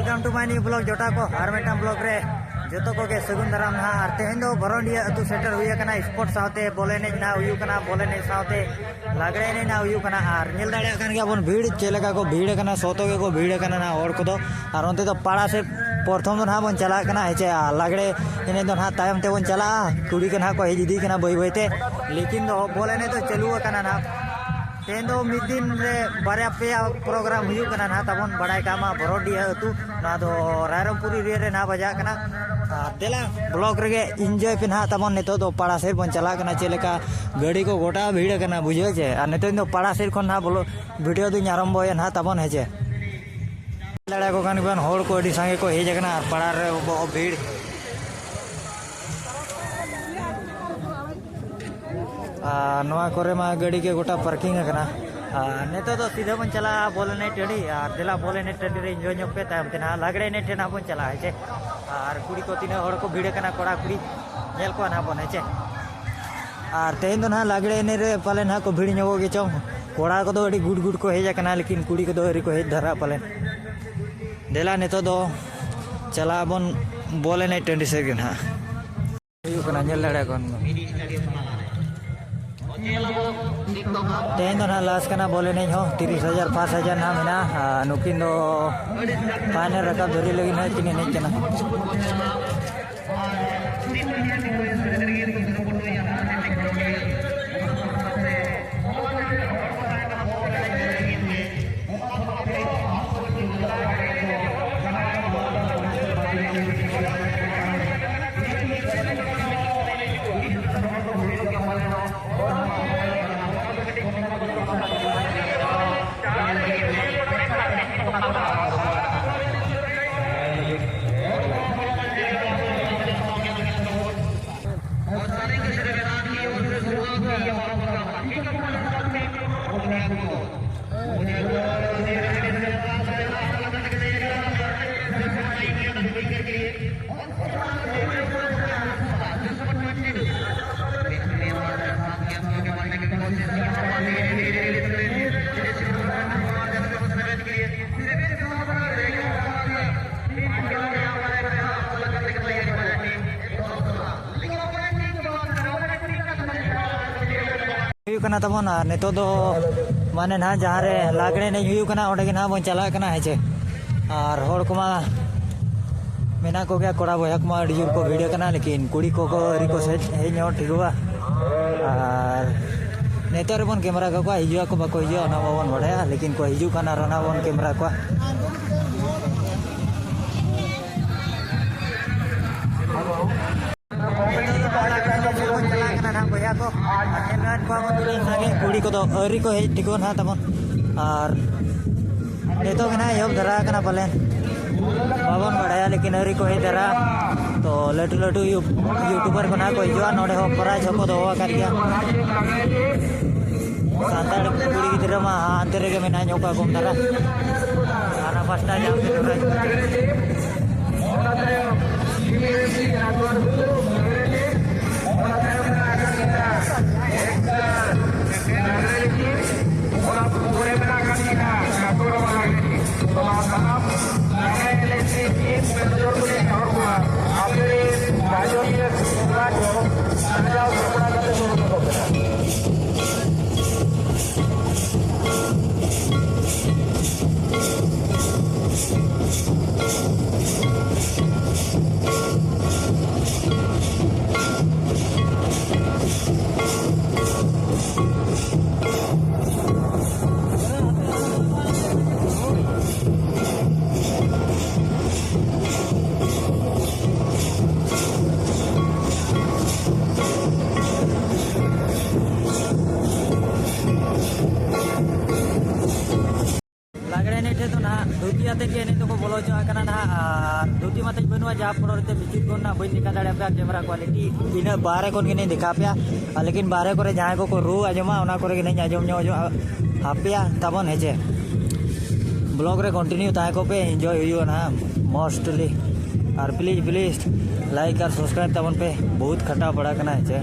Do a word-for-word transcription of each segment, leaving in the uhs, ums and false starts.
Welcome to my new vlog, ᱡᱚᱴᱟ ᱠᱚ, ᱟᱨ ᱢᱤᱫᱴᱟᱝ vlog ᱨᱮ ᱡᱚᱛᱚ ᱠᱚᱜᱮ ᱥᱟᱹᱜᱩᱱ ᱫᱟᱨᱟᱢ ᱱᱟᱦᱟᱜ᱾ ᱟᱨ ᱛᱮᱦᱮᱧ ᱫᱚ ᱵᱷᱚᱨᱚᱱᱰᱤᱦᱟᱹ ᱟᱹᱛᱩ ᱥᱮᱴᱮᱨ ᱦᱩᱭ ᱟᱠᱟᱱᱟ᱾ ᱥᱯᱳᱨᱴᱥ ᱥᱟᱶᱛᱮ ᱵᱚᱞ ᱮᱱᱮᱡ ᱱᱟᱦᱟᱜ ᱦᱩᱭᱩᱜ ᱠᱟᱱᱟ, ᱵᱚᱞ ᱮᱱᱮᱡ ᱥᱟᱶᱛᱮ ᱞᱟᱜᱽᱲᱮ ᱮᱱᱮᱡ ᱱᱟᱦᱟᱜ ᱦᱩᱭᱩᱜ ᱠᱟᱱᱟ᱾ ᱟᱨ ᱧᱮᱞ ᱫᱟᱲᱮᱭᱟᱜ ᱠᱟᱱ ᱜᱮᱭᱟ ᱵᱚᱱ ᱵᱷᱤᱲ ᱪᱮᱫ ᱞᱮᱠᱟ ᱠᱚ ᱵᱷᱤᱲ ᱟᱠᱟᱱᱟ, ᱥᱚᱛᱚ ᱜᱮᱠᱚ ᱵᱷᱤᱲ ᱟᱠᱟᱱᱟ ᱱᱟᱦᱟᱜ ᱦᱚᱲ ᱠᱚᱫᱚ᱾ ᱟᱨ ᱚᱱᱛᱮ ᱫᱚ ᱯᱟᱲᱟ ᱥᱮᱫ ᱯᱨᱚᱛᱷᱚᱢ ᱫᱚ ᱱᱟᱦᱟᱜ ᱵᱚᱱ ᱪᱟᱞᱟᱜ ᱠᱟᱱᱟ, ᱦᱮᱸ ᱪᱮ? ᱟᱨ ᱞᱟᱜᱽᱲᱮ ᱮᱱᱮᱡ ᱫᱚ ᱱᱟᱦᱟᱜ ᱛᱟᱭᱚᱢ ᱛᱮᱵᱚᱱ ᱪᱟᱞᱟᱜᱼᱟ᱾ ᱠᱩᱲᱤ ᱠᱚ ᱱᱟᱦᱟᱜ ᱠᱚ ᱦᱮᱡ ᱤᱫᱤ ᱠᱟᱱᱟ ᱵᱟᱹᱭ ᱵᱟᱹᱭ ᱛᱮ, ᱞᱮᱠᱤᱱ ᱫᱚ ᱵᱚᱞ ᱮᱱᱮᱡ ᱫᱚ ᱪᱟᱹᱞᱩ ᱟᱠᱟᱱᱟ ᱱᱟᱦᱟᱜ᱾ ᱛᱮᱦᱮᱧ ᱫᱚ ᱢᱤᱫ ᱫᱤᱱ ᱨᱮ ᱵᱟᱨᱭᱟ ᱯᱮᱭᱟ ᱯᱨᱳᱜᱨᱟᱢ ᱦᱩᱭᱩᱜ ᱠᱟᱱᱟ ᱱᱟᱦᱟᱜ ᱛᱟᱵᱚᱱ, ᱵᱟᱲᱟᱭ ᱠᱟᱜ ᱢᱟ ᱵᱷᱚᱨᱚᱰᱤᱦᱟᱹ ᱟᱹᱛᱩ, ᱱᱚᱣᱟ ᱫᱚ ᱨᱟᱭᱨᱚᱝᱯᱩᱨ ᱮᱨᱤᱭᱟ ᱨᱮ ᱱᱟᱦᱟᱜ ᱵᱟᱡᱟᱜ ᱠᱟᱱᱟ᱾ ᱟᱨ ᱫᱮᱞᱟ ᱵᱞᱚᱜ ᱨᱮᱜᱮ ᱤᱱᱡᱚᱭ ᱯᱮ ᱱᱟᱦᱟᱜ ᱛᱟᱵᱚᱱ᱾ ᱱᱤᱛᱚᱜ ᱫᱚ ᱯᱟᱲᱟ ᱥᱮᱫ ᱵᱚᱱ ᱪᱟᱞᱟᱜ ᱠᱟᱱᱟ, ᱪᱮᱫ ᱞᱮᱠᱟ ᱜᱟᱹᱰᱤ ᱠᱚ ᱜᱚᱴᱟ ᱵᱷᱤᱲ ᱟᱠᱟᱱᱟ, ᱵᱩᱡᱷᱟᱹᱣ ᱪᱮ? ᱟᱨ ᱱᱤᱛᱚᱜ ᱫᱚ ᱯᱟᱲᱟ ᱥᱮᱫ ᱠᱷᱚᱱ ᱱᱟᱦᱟᱜ ᱵᱚᱞᱚ ᱵᱷᱤᱰᱤᱭᱳ ᱫᱚᱧ ᱟᱨᱟᱢᱵᱚᱭᱟ ᱱᱟᱦᱟᱜ ᱛᱟᱵᱚᱱ, ᱦᱮᱸ ᱪᱮ? ᱫᱟᱲᱮᱭᱟᱠᱚ ᱠᱟᱱ ᱜᱮᱭᱟᱵᱚᱱ, ᱦᱚᱲ ᱠᱚ ᱟᱹᱰᱤ ᱥᱟᱸᱜᱮ ᱠᱚ ᱦᱮᱡ ᱟᱠᱟᱱᱟ ᱟᱨ ᱯᱟᱲᱟ ᱨᱮ ᱵᱚᱦᱚᱜ ᱵᱷᱤᱲ᱾ ᱟᱨ ᱱᱚᱣᱟ ᱠᱚᱨᱮ ᱢᱟ ᱜᱟᱹᱰᱤ ᱜᱮ ᱜᱚᱴᱟ ᱯᱟᱨᱠᱤᱝ ᱟᱠᱟᱱᱟ᱾ ᱟᱨ ᱱᱤᱛᱚᱜ ᱫᱚ ᱥᱤᱫᱷᱟᱹ ᱵᱚᱱ ᱪᱟᱞᱟᱜᱼᱟ ᱵᱚᱞ ᱮᱱᱮᱡ ᱴᱟᱺᱰᱤ, ᱟᱨ ᱫᱮᱞᱟ ᱵᱚᱞ ᱮᱱᱮᱡ ᱴᱟᱺᱰᱤ ᱨᱮ ᱤᱱᱡᱚᱭ ᱧᱚᱜ ᱯᱮ᱾ ᱛᱟᱭᱚᱢ ᱛᱮ ᱱᱟᱦᱟᱜ ᱞᱟᱜᱽᱲᱮ ᱮᱱᱮᱡ ᱴᱷᱮᱱ ᱱᱟᱦᱟᱜ ᱵᱚᱱ ᱪᱟᱞᱟᱜᱼᱟ, ᱦᱮᱸ ᱪᱮ? ᱟᱨ ᱠᱩᱲᱤ ᱠᱚ ᱛᱤᱱᱟᱹᱜ ᱦᱚᱲ ᱠᱚ ᱵᱷᱤᱲ ᱟᱠᱟᱱᱟ, ᱠᱚᱲᱟ ᱠᱩᱲᱤ ᱧᱮᱞ ᱠᱚᱣᱟ ᱱᱟᱦᱟᱜ ᱵᱚᱱ, ᱦᱮᱸ ᱪᱮ? ᱟᱨ ᱛᱮᱦᱮᱧ ᱫᱚ ᱱᱟᱦᱟᱜ ᱞᱟᱜᱽᱲᱮ ᱮᱱᱮᱡ ᱨᱮ ᱯᱟᱞᱮ ᱱᱟᱦᱟᱜ ᱠᱚ ᱵᱷᱤᱲ ᱧᱚᱜᱚᱜ ᱜᱮ ᱪᱚᱝ, ᱠᱚᱲᱟ ᱠᱚᱫᱚ ᱟᱹᱰᱤ ᱜᱩᱰ ᱜᱩᱰ ᱠᱚ ᱦᱮᱡ ᱟᱠᱟᱱᱟ, ᱞᱮᱠᱤᱱ ᱠᱩᱲᱤ ᱠᱚᱫᱚ ᱟᱹᱣᱨᱤ ᱠᱚ ᱦᱮᱡ ᱫᱷᱟᱨᱟᱜᱼᱟ ᱯᱟᱞᱮᱱ᱾ ᱫᱮᱞᱟ ᱱᱤᱛᱚᱜ ᱫᱚ ᱪᱟᱞᱟᱜ ᱟᱵᱚᱱ ᱵᱚᱞ ᱮᱱᱮᱡ ᱴᱟᱺᱰᱤ ᱥᱮᱫ ᱜᱮ ᱱᱟᱦᱟᱜ᱾ ᱦᱩᱭᱩᱜ ᱠᱟᱱᱟ, ᱧᱮᱞ ᱫᱟᱲᱮᱭᱟᱜ ᱠᱟᱱ ᱜᱮᱭᱟ᱾ ᱛᱮᱦᱮᱧ ᱫᱚ ᱱᱟᱦᱟᱜ ᱞᱟᱥ ᱠᱟᱱᱟ ᱵᱚᱞ ᱮᱱᱮᱡ ᱦᱚᱸ, ᱛᱤᱨᱤᱥ ᱦᱟᱡᱟᱨ ᱯᱟᱸᱪ ᱦᱟᱡᱟᱨ ᱱᱟᱦᱟᱜ ᱢᱮᱱᱟᱜᱼᱟ᱾ ᱟᱨ ᱱᱩᱠᱤᱱ ᱫᱚ ᱯᱷᱟᱭᱱᱮᱞ ᱨᱟᱠᱟᱵ ᱫᱷᱟᱹᱨᱤᱡ ᱞᱟᱹᱜᱤᱫ ᱱᱟᱦᱟᱜ ᱠᱤᱱ ᱮᱱᱮᱡ ᱠᱟᱱᱟ᱾ ᱦᱩᱭᱩᱜ ᱠᱟᱱᱟ ᱛᱟᱵᱚᱱ᱾ ᱟᱨ ᱱᱤᱛᱚᱜ ᱫᱚ ᱢᱟᱱᱮ ᱱᱟᱦᱟᱜ ᱡᱟᱦᱟᱸ ᱨᱮ ᱞᱟᱜᱽᱲᱮ ᱮᱱᱮᱡ ᱦᱩᱭᱩᱜ ᱠᱟᱱᱟ, ᱚᱸᱰᱮ ᱜᱮ ᱱᱟᱦᱟᱜ ᱵᱚᱱ ᱪᱟᱞᱟᱜ ᱠᱟᱱᱟ, ᱦᱮᱸ ᱪᱮ? ᱟᱨ ᱦᱚᱲ ᱠᱚᱢᱟ ᱢᱮᱱᱟᱜ ᱠᱚᱜᱮᱭᱟ, ᱠᱚᱲᱟ ᱵᱚᱭᱦᱟ ᱠᱚᱢᱟ ᱟᱹᱰᱤ ᱡᱳᱨ ᱠᱚ ᱵᱷᱤᱲ ᱠᱟᱱᱟ, ᱞᱮᱠᱤᱱ ᱠᱩᱲᱤ ᱠᱚᱠᱚ ᱟᱹᱣᱨᱤ ᱠᱚ ᱥᱮᱴ ᱦᱮᱡ ᱧᱚᱜ ᱴᱷᱤᱠᱚᱜᱼᱟ᱾ ᱟᱨ ᱱᱤᱛᱚᱜ ᱨᱮᱵᱚᱱ ᱠᱮᱢᱮᱨᱟ ᱠᱟᱠᱚᱣᱟ, ᱦᱤᱡᱩᱜ ᱟᱠᱚ ᱵᱟᱠᱚ ᱦᱤᱡᱩᱜᱼᱟ ᱚᱱᱟ ᱵᱟᱵᱚᱱ ᱵᱟᱰᱟᱭᱟ, ᱞᱮᱠᱤᱱ ᱠᱚ ᱦᱤᱡᱩᱜ ᱠᱟᱱᱟ ᱟᱨ ᱚᱱᱟ ᱵᱚᱱ ᱠᱮᱢᱮᱨᱟ ᱠᱚᱣᱟ᱾ ᱱᱤᱛᱚᱜ ᱫᱚ ᱱᱟᱦᱟᱜ ᱞᱟᱜᱽᱲᱮ ᱮᱱᱮᱡ ᱥᱮᱫ ᱵᱚᱱ ᱪᱟᱞᱟᱜ ᱠᱟᱱᱟ ᱱᱟᱦᱟᱜ ᱵᱚᱭᱦᱟ ᱠᱚ, ᱟᱨ ᱧᱮᱞ ᱧᱟᱢᱮᱫ ᱠᱚᱣᱟ ᱵᱚᱱ ᱛᱤᱱᱟᱹᱜ ᱥᱟᱸᱜᱮ, ᱠᱩᱲᱤ ᱠᱚᱫᱚ ᱟᱹᱣᱨᱤ ᱠᱚ ᱦᱮᱡ ᱴᱷᱤᱠᱚᱜ ᱱᱟᱦᱟᱜ ᱛᱟᱵᱚᱱ᱾ ᱟᱨ ᱱᱤᱛᱚᱜ ᱜᱮ ᱱᱟᱦᱟᱜ ᱮᱦᱚᱵ ᱫᱷᱟᱨᱟ ᱟᱠᱟᱱᱟ ᱯᱟᱞᱮᱱ, ᱵᱟᱵᱚᱱ ᱵᱟᱲᱟᱭᱟ, ᱞᱮᱠᱤᱱ ᱟᱹᱣᱨᱤ ᱠᱚ ᱦᱮᱡ ᱫᱷᱟᱨᱟ᱾ ᱛᱚ ᱞᱟᱹᱴᱩ ᱞᱟᱹᱴᱩ ᱭᱩ-, ᱭᱩᱴᱩᱵᱟᱨ ᱠᱚ ᱱᱟᱦᱟᱜ ᱠᱚ ᱦᱤᱡᱩᱜᱼᱟ, ᱱᱚᱰᱮ ᱦᱚᱸ ᱯᱨᱟᱭᱤᱡᱽ ᱦᱚᱸᱠᱚ ᱫᱚᱦᱚ ᱟᱠᱟᱫ ᱜᱮᱭᱟ᱾ ᱥᱟᱱᱛᱟᱲ ᱠᱩᱲᱤ ᱜᱤᱫᱽᱨᱟᱹ ᱢᱟ ᱦᱟᱱᱛᱮ ᱨᱮᱜᱮ ᱢᱮᱱᱟᱜ ᱧᱚᱜ ᱠᱚᱣᱟ ᱠᱚᱢ ᱫᱷᱟᱨᱟ, ᱦᱟᱱᱟ ᱯᱟᱥᱴᱟ ᱡᱟᱢᱥᱮᱫᱽᱯᱩᱨ ᱨᱮ᱾ ᱚᱱᱟ ᱛᱟᱭᱚᱢ ᱢᱮᱱᱟᱜ ᱟᱠᱟᱫ ᱞᱮᱭᱟ ᱮᱠᱥᱴᱨᱟ ᱞᱟᱜᱽᱲᱮ ᱞᱟᱹᱜᱤᱫ, ᱚᱱᱟ ᱯᱚᱨᱮ ᱢᱮᱱᱟᱜ ᱟᱠᱟᱫ ᱞᱮᱭᱟ ᱠᱟᱴᱳᱨᱟ ᱞᱟᱜᱽᱲᱮ᱾ ᱱᱚᱣᱟ ᱥᱟᱱᱟᱢ ᱞᱟᱜᱽᱲᱮ ᱮᱱᱮᱡ ᱥᱮᱨᱮᱧ ᱱᱚᱡᱚᱨ ᱠᱚᱞᱤᱧ ᱱᱮᱦᱚᱨ ᱠᱚᱣᱟ, ᱟᱯᱮ ᱨᱮᱱ ᱱᱟᱪᱚᱱᱤᱭᱟᱹ ᱠᱚᱲᱟ ᱠᱚ ᱥᱟᱡᱟᱣ ᱥᱟᱯᱲᱟᱣ ᱠᱟᱛᱮ ᱥᱚᱫᱚᱨ ᱠᱚ ᱠᱟᱱᱟ᱾ ᱞᱟᱜᱽᱲᱮ ᱮᱱᱮᱡ ᱴᱷᱮᱱ ᱫᱚ ᱱᱟᱦᱟᱜ ᱫᱷᱩᱛᱤ ᱟᱛᱮ ᱜᱮ ᱮᱱᱮᱡ ᱫᱚᱠᱚ ᱵᱚᱞᱚ ᱦᱚᱪᱚᱣᱟᱜ ᱠᱟᱱᱟ ᱱᱟᱦᱟᱜ, ᱟᱨ ᱫᱷᱩᱛᱤ ᱢᱟᱛᱮᱧ ᱵᱟᱹᱱᱩᱜᱼᱟ, ᱡᱟᱦᱟᱸ ᱯᱚᱨᱚᱵᱽ ᱨᱮ ᱵᱷᱤᱛᱤᱨ ᱠᱷᱚᱱ ᱱᱟᱦᱟᱜ ᱵᱟᱹᱧ ᱫᱮᱠᱷᱟᱣ ᱫᱟᱲᱮᱭᱟᱯᱮᱭᱟ ᱠᱮᱢᱮᱨᱟ ᱠᱚᱣᱟᱞᱤᱴᱤ᱾ ᱤᱱᱟᱹ ᱵᱟᱦᱨᱮ ᱠᱷᱚᱱ ᱜᱮ ᱱᱟᱦᱟᱜ ᱫᱮᱠᱷᱟᱣ ᱯᱮᱭᱟ, ᱟᱨ ᱞᱮᱠᱤᱱ ᱵᱟᱦᱨᱮ ᱠᱚᱨᱮ ᱡᱟᱦᱟᱸᱭ ᱠᱚᱠᱚ ᱨᱩ ᱟᱸᱡᱚᱢᱟ, ᱚᱱᱟ ᱠᱚᱨᱮ ᱜᱮ ᱱᱟᱦᱟᱜ ᱟᱸᱡᱚᱢ ᱧᱚᱜ ᱦᱚᱪᱚ ᱦᱟᱯᱮᱭᱟ ᱛᱟᱵᱚᱱ, ᱦᱮᱸ ᱪᱮ? ᱵᱞᱚᱜ ᱨᱮ ᱠᱚᱱᱴᱤᱱᱤᱭᱩ ᱛᱟᱦᱮᱸ ᱠᱚᱜ ᱯᱮ, ᱤᱱᱡᱚᱭ ᱦᱩᱭᱩᱜᱼᱟ ᱱᱟᱦᱟᱜ ᱢᱚᱥᱴᱞᱤ᱾ ᱟᱨ ᱯᱞᱤᱡᱽ, ᱯᱞᱤᱡᱽ ᱞᱟᱭᱤᱠ ᱟᱨ ᱥᱟᱵᱥᱠᱨᱟᱭᱤᱵ ᱛᱟᱵᱚᱱ ᱯᱮ, ᱵᱚᱦᱩᱛ ᱠᱷᱟᱴᱟᱣ ᱯᱟᱲᱟ ᱠᱟᱱᱟ, ᱦᱮᱸ ᱪᱮ?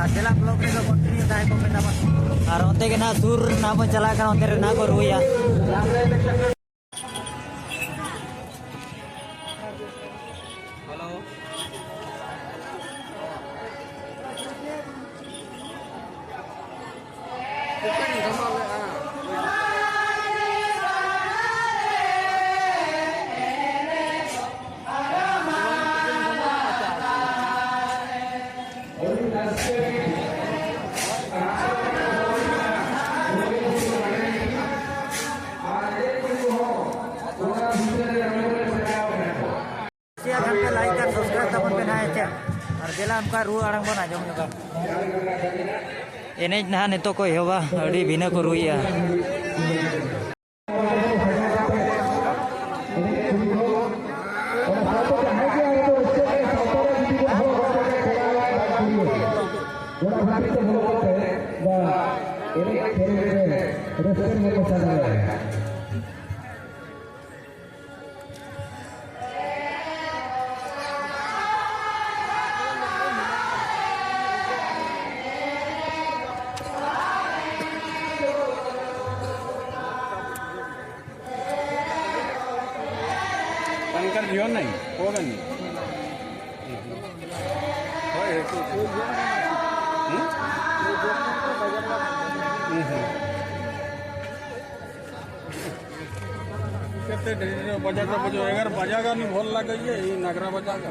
ᱟᱨ ᱫᱮᱞᱟ ᱵᱞᱚᱜ ᱨᱮᱫᱚ ᱠᱚᱱᱴᱤᱱᱤᱭᱩ ᱛᱟᱦᱮᱸ ᱠᱚᱜ ᱢᱮ ᱛᱟᱵᱚᱱ᱾ ᱟᱨ ᱚᱱᱛᱮ ᱜᱮ ᱱᱟᱦᱟᱜ ᱥᱩᱨ ᱱᱟᱦᱟᱜ ᱵᱚᱱ ᱪᱟᱞᱟᱜ ᱠᱟᱱᱟ, ᱚᱱᱛᱮ ᱨᱮ ᱱᱟᱦᱟᱜ ᱠᱚ ᱨᱩᱭᱟ᱾ ᱦᱮᱞᱳ᱾ ᱪᱮᱫ ᱦᱟᱱᱛᱮ ᱞᱟᱭᱤᱠ ᱟᱨ ᱥᱟᱵᱥᱠᱨᱟᱭᱤᱵ ᱛᱟᱵᱚᱱ ᱯᱮ ᱱᱟᱦᱟᱜ, ᱪᱮᱫ? ᱟᱨ ᱫᱮᱞᱟ ᱚᱱᱠᱟ ᱨᱩ ᱟᱲᱟᱝ ᱵᱚᱱ ᱟᱸᱡᱚᱢ ᱧᱚᱜᱟ᱾ ᱮᱱᱮᱡ ᱱᱟᱦᱟᱜ ᱱᱤᱛᱚᱜ ᱠᱚ ᱮᱦᱚᱵᱟ, ᱟᱹᱰᱤ ᱵᱷᱤᱱᱟᱹ ᱠᱚ ᱨᱩᱭᱮᱜᱼᱟ᱾ ᱚᱱᱟ ᱵᱷᱟᱹᱜᱤ ᱛᱮ ᱵᱚᱞᱚ ᱠᱟᱛᱮ ᱵᱟ ᱮᱱᱮᱡ ᱥᱮᱨᱮᱧ ᱨᱮ ᱨᱟᱹᱥᱠᱟᱹ ᱨᱮ ᱠᱚ ᱥᱮᱞᱮᱫ ᱫᱟᱲᱮᱭᱟᱜᱼᱟ᱾ पानी का जियो नहीं, होगा नहीं। ᱦᱩᱸ? ᱦᱩᱸ, ᱦᱩᱸ᱾ ᱠᱟᱛᱮ ᱰᱷᱮᱨ ᱵᱟᱡᱟ ᱠᱚ ᱵᱩᱡᱷᱟᱹᱣ, ᱮᱜᱟᱨ ᱵᱟᱡᱟ ᱜᱟᱱ ᱵᱷᱚᱞ ᱞᱟᱜᱮ ᱤᱭᱟᱹ, ᱤᱧ ᱱᱟᱜᱽᱨᱟ ᱵᱟᱡᱟ ᱜᱟ᱾